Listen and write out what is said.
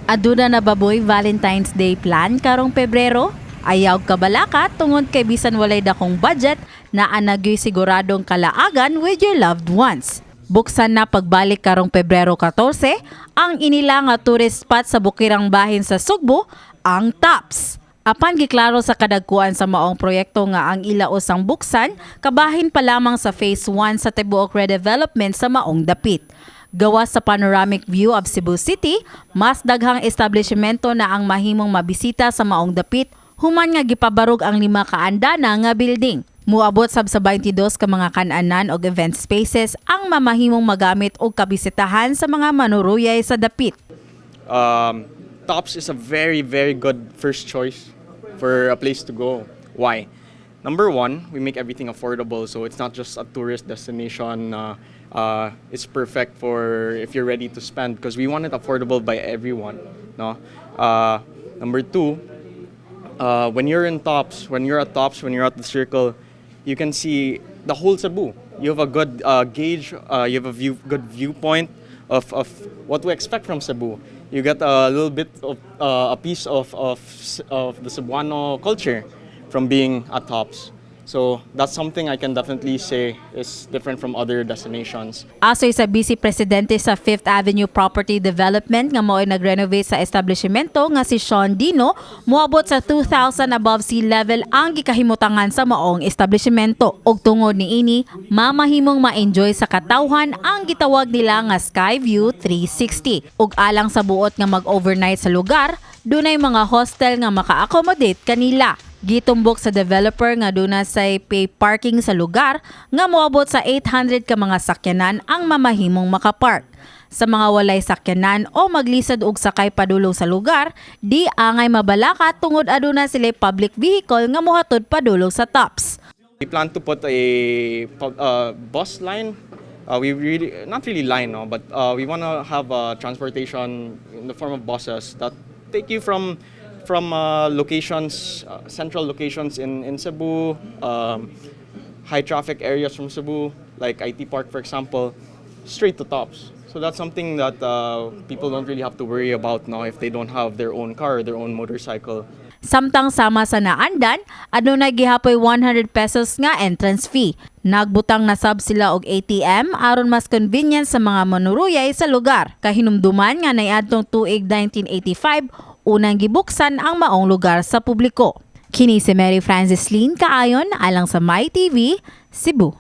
Aduna na ba moy Valentine's Day plan karong Pebrero? Ayaw kabalaka tungod kay bisan walay dakong budget naa na gyoy siguradong kalaagan with your loved ones. Buksan na pagbalik karong Pebrero 14 ang inila nga tourist spot sa Bukirang Bahin sa Sugbo, ang Tops. Apan giklaro sa kadagkuan sa maong proyekto nga ang ila usang buksan kabahin pa lamang sa phase 1 sa tibuok redevelopment sa maong dapit. Gawas sa panoramic view of Cebu City, mas daghang establishmento na ang mahimong mabisita sa maong dapit human nga gipabarog ang lima ka andana nga building. Muabot sab sa 22 ka mga kan-anan og event spaces ang mamahimong magamit og kabisitahan sa mga manuruyay sa dapit. Tops is a very, very good first choice for a place to go. Why? Number one, we make everything affordable, so it's not just a tourist destination. It's perfect for if you're ready to spend because we want it affordable by everyone. No. Number two, when you're in Tops, when you're at Tops, when you're at the Circle, you can see the whole Cebu. You have a good gauge, you have a good viewpoint of what to expect from Cebu. You get a little bit of a piece of the Cebuano culture from being at Tops. So that's something I can definitely say is different from other destinations. Asoy sa Vice Presidente sa Fifth Avenue Property Development nga mao'y nag-renovate sa establishmento nga si Sean Dino, moabot sa 2,000 above sea level ang gikahimutangan sa maong establishmento. Og tungod niini, mamahimong ma-enjoy sa katawhan ang gitawag nila nga Skyview 360. Ug alang sa buot nga mag-overnight sa lugar, dunay mga hostel nga maka-accommodate kanila. Gitumbok sa developer nga duna say pay parking sa lugar nga moabot sa 800 ka mga sakyanan ang mamahimong makapark. Sa mga walay sakyanan o maglisod og sakay padulong sa lugar, di angay mabalaka tungod aduna sila public vehicle nga mohatod padulong sa Tops. We plan to put a bus line. We really, not really line, no, but we want to have transportation in the form of buses that take you from locations, central locations in Cebu, high traffic areas from Cebu, like IT Park, for example, straight to Tops. So that's something that people don't really have to worry about now if they don't have their own car or their own motorcycle. Samtang sama sa naandan, adunay gihapoy 100 pesos nga entrance fee. Nagbutang na sab sila og ATM aron mas convenient sa mga manuruyay sa lugar. Kahinumduman nga niadtong tuig 1985 unang gibuksan ang maong lugar sa publiko. Kini si Mary Francis Lynn Kaayon alang sa My TV, Cebu.